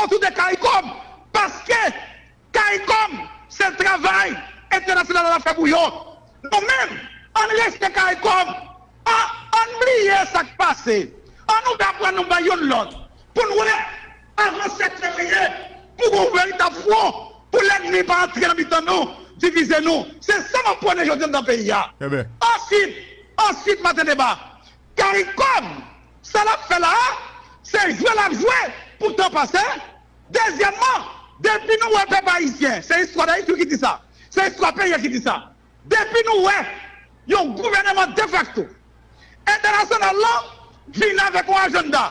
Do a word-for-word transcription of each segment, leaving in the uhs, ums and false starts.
otou de CARICOM, paske CARICOM, se travay entènasyonal la fè pou yo. Nou menm, ann rete CARICOM, an, ann bliye sa k pase. Ann ouvè bra nou bay youn lòt, pou n wè, avan sèt fevriye, pou gon veritab fwon, pou lènmi pa antre nan mitan nou, divize nou. Se sa m ap pwone jodi a nan peyi a. Ansuit, ansuit, maten deba, CARICOM, sa l ap fè la a, se jwe l ap jwe pou tan pase. Dezyèmman, depi nou wè pèp ayisyen, se istwa Dayiti ki di sa, se istwa peyi a ki di sa. Depi nou wè yon gouvèneman defakto entènasyonal lan vin avèk yon ajanda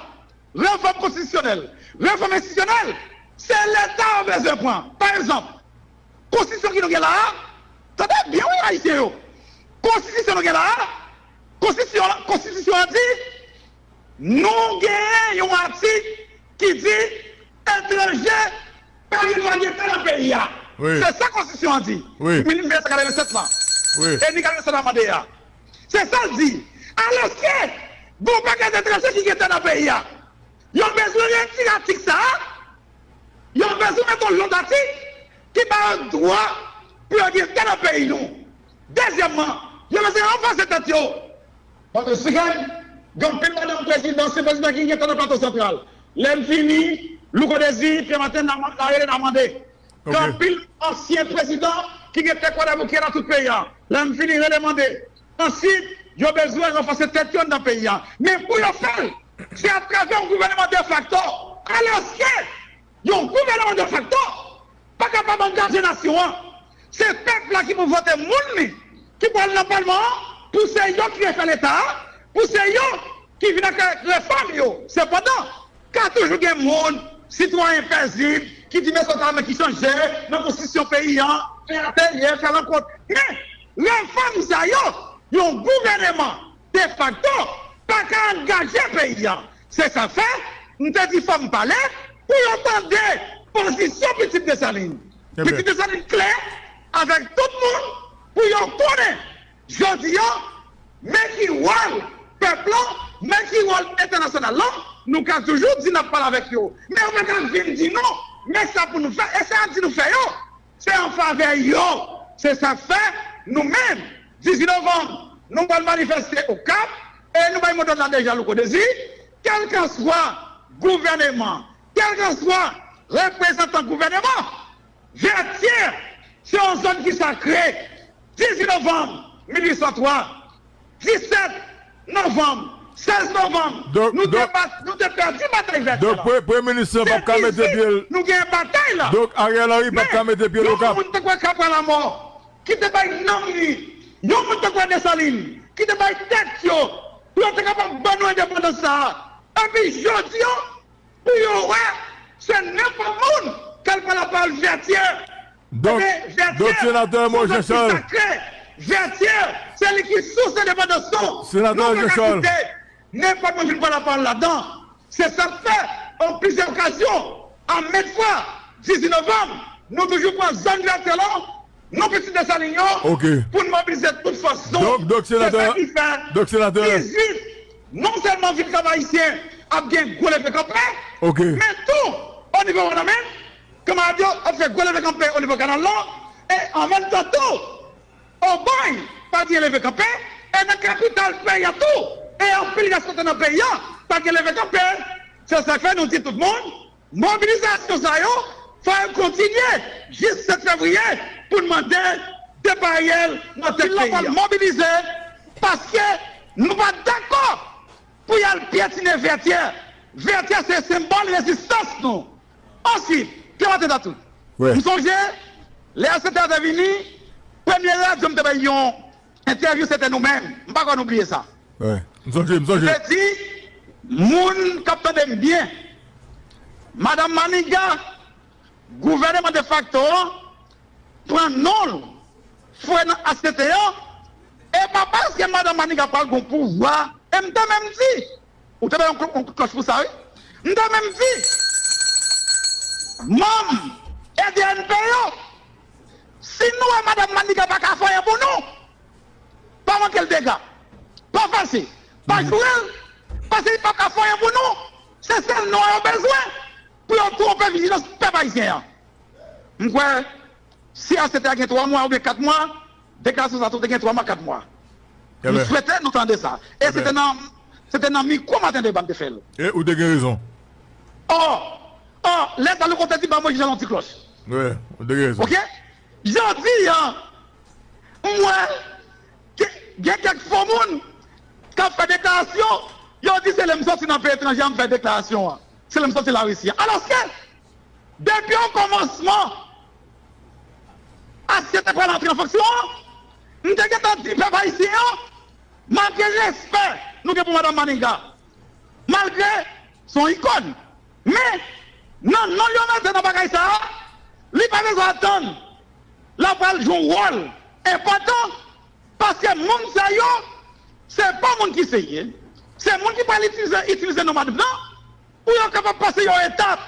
refòm konstitisyonèl, refòm enstitisyonèl, se Leta yo bezwen pran. Pa egzanp, konstitisyon ki nou gen la a, tande byen wi ayisyen yo, konstitisyon nou gen la a, konstitisyon, konstitisyon an di, nou genyen yon atik ki di etranje pa gen dwa gen tè nan peyi a. Se sa konstitisyon an di. Mil nèf san katrevennsèt lan. E ni katrevennsèt lan mande a. Se sa l di. Alòske, gon pakèt etranje ki gen tè nan peyi a. Yo bezwen retire atik sa a. Yo bezwen mete yon lòt atik ki ba yo dwa pou yo gen tè nan peyi nou. Dezyèmman, yo bezwen ranfòse tèt yo. Paske si gen, gen anpil madanm prezidan, se prezidan ki gen tè nan Plato Santral. Lè m fini, Louko Dezi, Pye Maten, Lare de Namande. Gen anpil ansyen prezidan ki gen tè Kwadèboukè nan tout peyi a. Lè m fini, rele mande. Ansuit, yo bezwen ranfòse tèt yo anndan peyi a. Men pou yo fè l, se atravè yon gouvèneman defakto. Alòske, yon gouvèneman defakto pa kapab angaje nasyon an. Se pèp la ki pou vote moun li, ki pral nan palman an, pou se yo ki refè Leta a, pou se yo ki vin ak refòm yo. Sepandan, ka toujou gen moun, sitwayen pezib, ki di, "Men sa ta men ki chanje nan konstitisyon peyi an, fè atelye, fè rankont." Men, refòm sa yo, yon gouvèneman defakto pa ka angaje peyi a. Se sa fè, m te di fò m pale pou yo tande pozisyon Pitit Desalin. Pitit Desalin klè avèk tout moun pou yo konnen jodi a, men ki wòl pèp la, men ki wòl entènasyonal la, nou ka toujou di n ap pale avèk yo. Men yo pa ka vin di nou, men sa pou nou fè, e sa y ap di nou fè yo. Se an favè yo. Se sa k fè, nou menm, dizuit novanm, nou pral manifeste Okap, e nou bay modòd la deja, Louko Dezi, kèlkanswa gouvèneman, kèlkanswa reprezantan gouvèneman, Vètyè, se yon zòn ki sakre. Dizuit novanm mil uit san twa, disèt novanm, sèz novanm, nou te bat, nou te pèdi batay Vètyè la. Donk, premye minis lan p ap ka mete pye l. Nou genyen batay la. Donk, Ariel Henry p ap ka mete pye l Okap. Yon moun tankou Kapwa Lamò, ki te bay nanm li, yon moun tankou Desalin, ki te bay tèt yo, pou yo te kapab ban nou endepandans sa a. Epi jodi a, pou yo wè, se nenpòt moun k al pran lapawòl Vètyè. Donk, donk, senatè Moïse Jean Charles. Vètyè, se li ki sous endepandans nou. Senatè Jean Charles. Nenpòt moun vin pran lapawòl ladan. Se sa k fè, an plizyè okazyon, an menm fwa, dizuit novanm, nou toujou pran zòn Vètyè la, nou pitit Desalin yo, pou n mobilize tout fòs nou. Donk, donk, senatè, se sa ki fè, donk, senatè, dizuit, non sèlman Vil Kap Ayisyen ap gen gwo leve kanpe, men tou, o nivo Wanament, kanmarad yo ap fè gwo leve kanpe o nivo kanal la, e an menm tan tou, Obòy pa gen leve kanpe, e nan kapital peyi a tou, e anpil rès kote nan peyi a, pa gen leve kanpe. Se sa k fè nou di tout moun, mobilizasyon sa yo, fò yo kontinye jis sèt fevriye pou n mande depa Ariel nan tèt peyi a. Pil la pral mobilize paske nou pa dakò pou y al pyetine Vètyè. Vètyè se senbòl rezistans nou. Answit, Pye Maten Tatout. M sonje, lè S T A te vini, premye radyo m te bay yon entèvyou, se te nou menm. M pa kwè nou bliye sa. M sonje, m sonje. M te di, moun k ap tande m byen, Madanm Maniga, gouvèneman defakto an, pran non l, foure nan H T T an, e pa paske Madanm Maniga pral gon pouvwa, e m te menm di, ou te bay yon kou, yon kout klòch pou sa, wi. M te menm di, manm E D N P yo, si nou wè Madanm Maniga pa ka fè anyen pou nou, pa manke l dega. Pa fache. Pa joure l, paske li p ap ka fè anyen pou nou. Se sèl non an yo bezwen pou yo twonpe vijilans pèp ayisyen an. M kwè, si A C T a gen twa mwa oubyen kat mwa, deklarasyon sa tou te gen twa mwa, kat mwa. M swete nou tande sa. E se te nan, se te nan mikwo Maten Deba m te fè l. E ou te gen rezon. Ò, ò, lè sa nou konte di ba mwen Jean yon ti klòch. Wi, ou te gen rezon. Oke? Jodi a, m wè gen, gen kèk fo moun k ap fè deklarasyon, yo di se lè m sòti nan peyi etranje a m fè deklarasyon an. Se lè m sòti Larisi a. Alòske, depi o kòmansman, A C T a te pral antre an fonksyon an, m te gentan di pèp ayisyen an, malgre respè nou gen pou Madanm Maniga, malgre se yon ikòn, men nan non l yo mete nan bagay sa a, li pa bezwen atann. L ap pral jwe yon wòl enpòtan, paske moun sa yo, se pa moun ki serye. Se moun ki pral itilize, itilize non madanm nan pou yo kapab pase yon etap.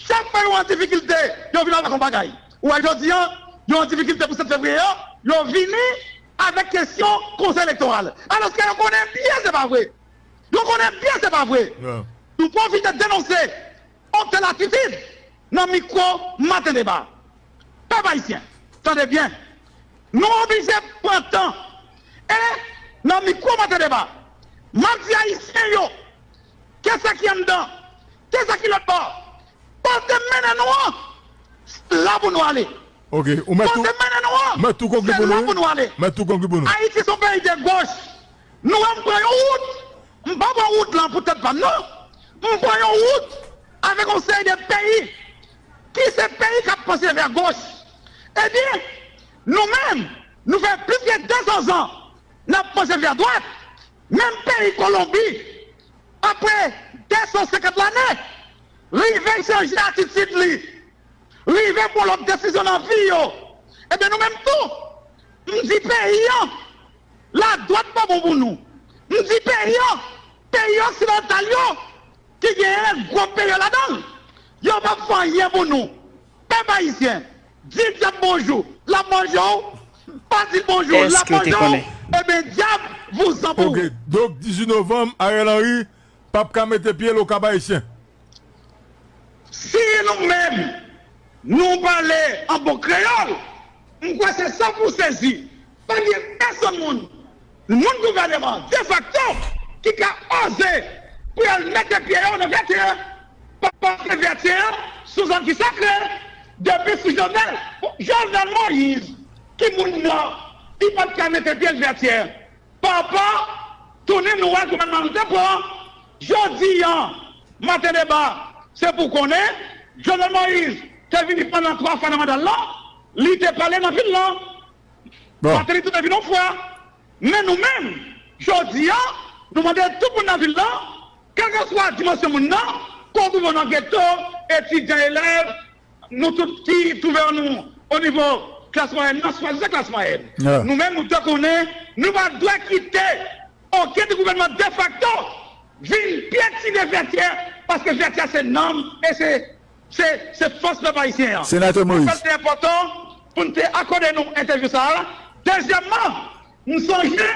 Chak fwa yo an difikilte, yo vin avèk yon bagay. Ou wè jodi a, yo an difikilte pou sèt fevriye a, yo vini avèk kesyon konsèy elektoral. Alòske yo konnen byen se pa vre. Yo konnen byen se pa vre. Nou pwofite denonse yon tèl atitid nan mikwo Maten Deba. Pèp ayisyen, tande byen. Nou oblije pran tan. E nan mikwo Maten Deba, m ap di ayisyen yo, ke sa ki anndan, ke sa ki lòt bò, kote m mennen nou an, se la pou nou ale. Ok, ou mèt tou, kote m mennen nou an, mèt tou konkli pou nou, wi. Mèt tou konkli pou nou. Ayiti se yon peyi de goch. Nou wè m pran yon wout, m pa pran wout lan pou tèt pa m, non. M pran yon wout avèk yon seri de peyi ki se peyi k ap panche vè goch. Ebyen, nou menm, nou fè plis ke de san zan n ap panche vè dwat. Menm peyi Kolonbi, apre de san senkant lane, rive chanje atitid li, rive pran lòt desizyon nan vi yo. Ebyen, nou menm tou, m di peyi an, ladwat pa bon pou nou. M di peyi an, peyi oksidantal yo, ki genyen gwo peyi yo ladan l, yo p ap fè anyen pou nou. Pèp ayisyen, di dyab bonjou, l ap manje w, pa di l bonjou, l ap manje w, ebyen, dyab vouzan pou ou. Ok, donk, dizuit novanm, Ariel Henry p ap ka mete pye l o Kab Ayisyen. Si nou menm, nou pale an bon kreyòl, m kwè se sa pou sezi. Pa gen pèsonn moun, moun gouvèneman defakto ki ka oze pou y al mete pye yo nan Vètyè, paske Vètyè a se yon zòn ki sakre depi sou Jovenel, Jovenel Moïse, ki moun nan, li pa t ka mete pye l Vètyè. Papa, tounen nou wè gouvènman nou te pran. Jodi a, Maten Deba, se pou konnen, Jovenel Moïse te vini pandan twa fwa nan manda l lan, li te pale nan vil lan. Bon. Martelly tou te vin yon fwa. Men nou menm, jodi a, nou mande tout moun nan vil lan, kèlkeswa dimansyon moun nan, ke w twouve w nan geto, etidyan, elèv, nou tout ki twouve nou o nivo klas mwayèn nan, swadizan klas mwayèn. Ah. Nou menm, nou te konnen, nou pa dwe kite okenn gouvènman defakto vin pyetine Vètyè, paske Vètyè se nanm e se, se, se fòs pèp ayisyen an. Senatè Moïse. Mwen fè l te enpòtan pou n te akòde nou entèvyou sa a. Dezyèmman, m sonje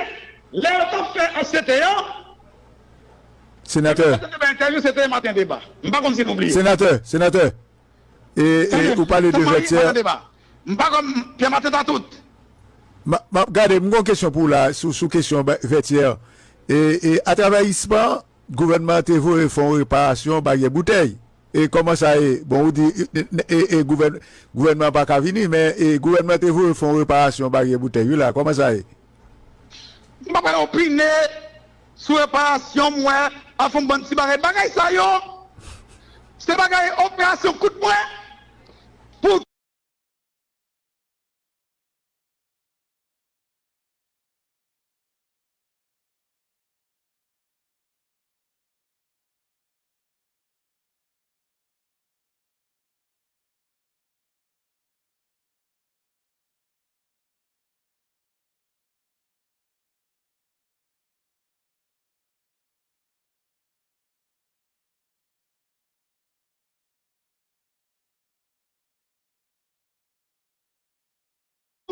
lè yo t ap fè A C T an, Senatè. Premye kote te bay entèvyou, se te Maten Deba. M pa konn si nou bliye. Senatè, senatè. E, e, ou pale de Vètyè. M pa konn, Pierre Martin ta tout. M ap, m ap gade, m gon kesyon pou ou la, sou, sou kesyon ba-, Vètyè. E, e, atravè ISPAN, gouvènman an te voye fè yon reparasyon baryè Boutèy. E kòman sa ye? Bon, ou di, e, e, e, gouvèn-, gouvènman an pa ka vini, men, e, gouvènman an te voye fè yon reparasyon baryè Boutèy, wi la, kòman sa ye? M pa pral opine sou reparasyon m wè ap fè yon bann ti bagay. Bagay sa yo, se bagay operasyon kout pwen pou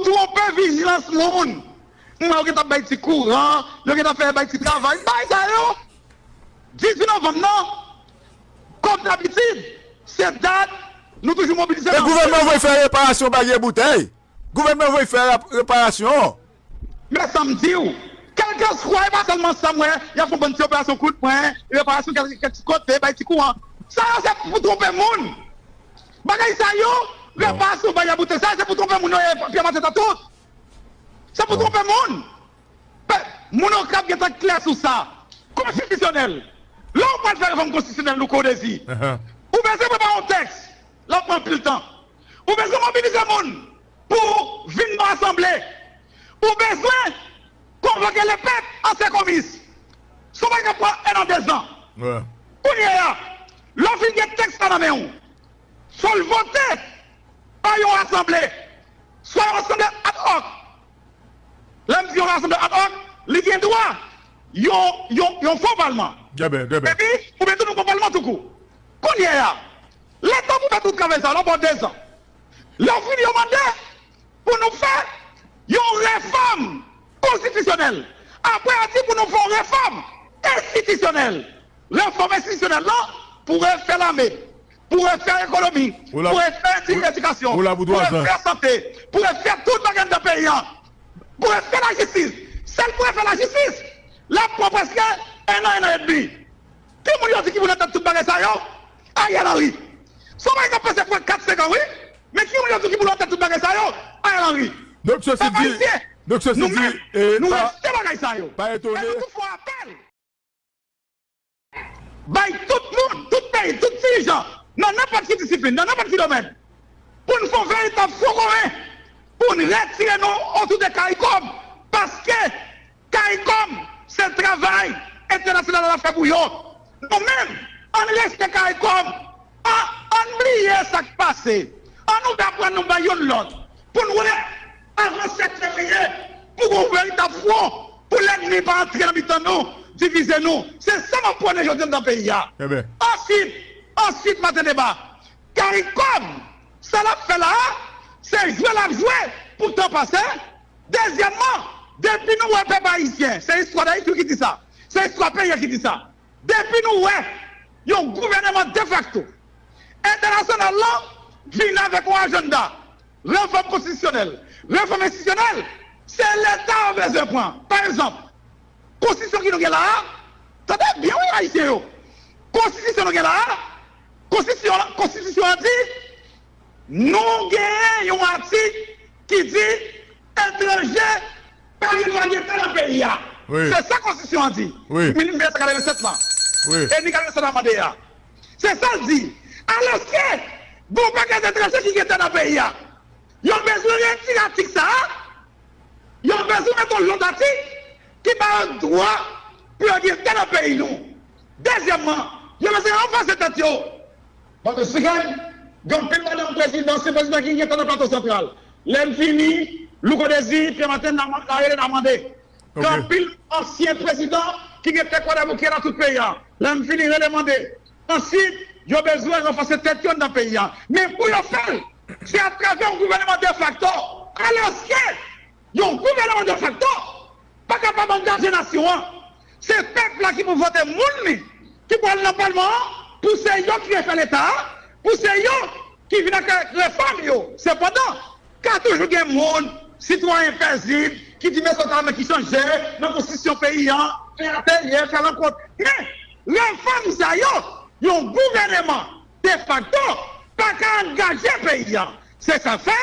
Twonpe vijilans moun. M wè yo gentan bay ti kouran, yo gentan fè bay ti travay. M bay sa yo. Dizuit novanm nan, kòm dabitid, Se dat, nou toujou mobilize nan. Men gouvènman voye fè reparasyon bagay boutèy. Gouvènman voye fè rap- reparasyon. Men sa m di w, kèlkeswa, e pa sèlman sa m wè, y ap fè yon bann ti operasyon kout pwen, reparasyon kèk, kèk ti kote, bay ti kouran. Sa yo se pou twonpe moun. Bagay sa yo, reparasyon bagay boutèy, sa yo se pou twonpe moun yo, e pye maten tan tout. Se pou twonpe moun. Pe- Moun Okap gentan klè sou sa. Konstitisyonèl. Lè w pral fè refòm konstitisyonèl, Louko Dezi, ou bezwen prepare yon tèks. L ap pran anpil tan. Ou bezwen mobilize moun pou vin nan asanble. Ou bezwen konvoke lepèp an sekomis. Se yon bagay k ap pran en an, dezan. Kounye a, lè w fin gen tèks la nan men w, swa l vote pa yon asanble, swa yon asanble ad hoc. Lè m di yon asanble ad hoc, li gen dwa yon, yon, yon fo palman. Epi, oubyen tou nou gon palman toukou. Kounye a, letan pou fè tout travay sa yo, l ap pran dezan. Lè w fini, yo mande pou nou fè yon refòm konstitisyonèl. Apre, yo di pou nou fè yon refòm enstitisyonèl. Refòm enstitisyonèl lan pou refè lame, pou refè ekonomi, pou refè edi- edikasyon, pou refè sante, pou refè tout bagay anndan peyi a, pou refè lajistis. Sèl pou refè lajistis, l ap pran prèske en an, en an edmi. Ki moun yo di ki pou nan tèt tout bagay sa yo? Ariel Henry. Se yon bagay k ap pase pou kat, senk an, wi. Men ki moun yo di ki pou nan tèt tout bagay sa yo? Ariel Henry. Donk, sesi di, nou menm, nou rejte bagay sa yo. E nou tou fè apèl bay tout moun, tout peyi, tout dirijan, nan nenpòt ki disiplin, nan nenpòt ki domèn, pou n fè yon veritab fwon komen, pou n retire nou otou de CARICOM, paske CARICOM, se travay entènasyonal la fè pou yo. Nou menm, ann rete CARICOM, an, ann bliye sa k pase, ann ouvè bra nou bay youn lòt, pou n wè avan sèt fevriye, pou gon veritab fwon, pou lènmi pa antre nan mitan nou, divize nou. Se sa m ap pwone jodi a nan peyi a. Answit, answit, maten deba, CARICOM, sa l ap fè la a, se jwe l ap jwe pou tan pase. Dezyèmman, depi nou wè pèp ayisyen, se istwa Dayiti ki di sa, se istwa peyi a ki di sa. Depi nou wè yon gouvèneman defakto entènasyonal lan vin avèk yon ajanda refòm konstitisyonèl, refòm enstitisyonèl, se Leta yo bezwen pran. Pa egzanp, konstitisyon ki nou gen la a, tande byen wi, Ayisyen yo, konstitisyon nou gen la a, konstitisyon, konstitisyon an di, nou genyen yon atik ki di etranje pa gen dwa gen tè nan peyi a. Se sa konstitisyon an di. Mil nèf san katrevennsèt lan. E ni katrevennsèt amande a. Se sa l di. Alòske, gon pakèt etranje ki gen tè nan peyi a. Yo bezwen retire atik sa a. Yo bezwen mete yon lòt atik ki ba yo dwa pou yo gen tè nan peyi nou. Dezyèmman, yo bezwen ranfòse tèt yo. Paske si gen, gen anpil madanm prezidan, ansyen prezidan ki gentan nan Plato Santral. Lè m fini, Louko Dezi, Pye Maten, n a rele, n a mande. Gen anpil ansyen prezidan ki gen tè Kwadèboukè nan tout peyi a. Lè m fini, rele mande. Answit, yo bezwen ranfòse tèt yo anndan peyi a. Men pou yo fè l, se atravè yon gouvèneman defakto. Alòske, yon gouvèneman defakto pa kapab angaje nasyon an. Se pèp la ki pou vote moun li, ki pou al nan palman an, pou se yo ki refè Leta a, pou se yo ki vin ak refòm yo. Sepandan, ka toujou gen moun, sitwayen pezib, ki di, "Men sa ta men ki chanje nan konstitisyon peyi an, fè atèlye, fè rankont." Men, refòm sa yo, yon gouvèneman defakto pa ka angaje peyi a. Se sa fè,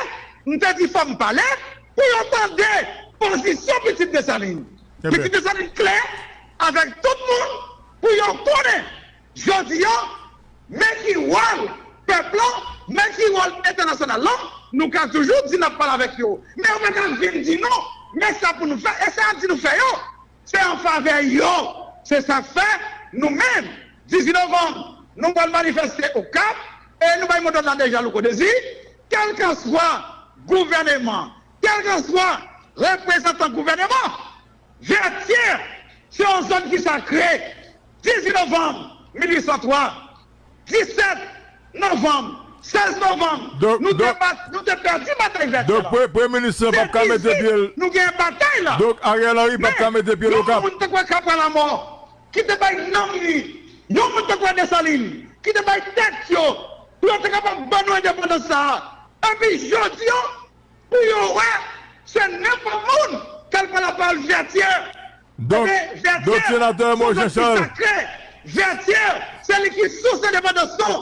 m te di fò m pale pou yo tande pozisyon Pitit Desalin. Pitit Desalin klè avèk tout moun pou yo konnen jodi a, men ki wòl pèp la, men ki wòl entènasyonal la, nou ka toujou di n ap pale avèk yo. Men yo pa ka vin di nou, men sa pou nou fè, e sa y ap di nou fè yo. Se an favè yo. Se sa k fè, nou menm, dizuit novanm, nou pral manifeste Okap, e nou bay modòd la deja, Louko Dezi, kèlkanswa gouvèneman, kèlkanswa reprezantan gouvèneman, Vètyè, se yon zòn ki sakre. Dizuit novanm mil uit san twa, disèt novanm, sèz novanm, nou te bat, nou te pèdi batay Vètyè la. Donk, pre-, premye minis lan p ap ka mete pye l. Nou gen batay la. Donk, Ariel Henry p ap ka mete pye l Okap. Yon moun tankou Kapwa Lamò, ki te bay nanm li, yon moun tankou Desalin, ki te bay tèt yo, Pou yo te kapab ban nou endepandans sa a. Epi jodi a, pou yo wè, se nenpòt moun k al pran lapawòl Vètyè. Donk, Ebyen, donk senatè Moïse Jean Charles, Vètyè, se li ki sous endepandans nou.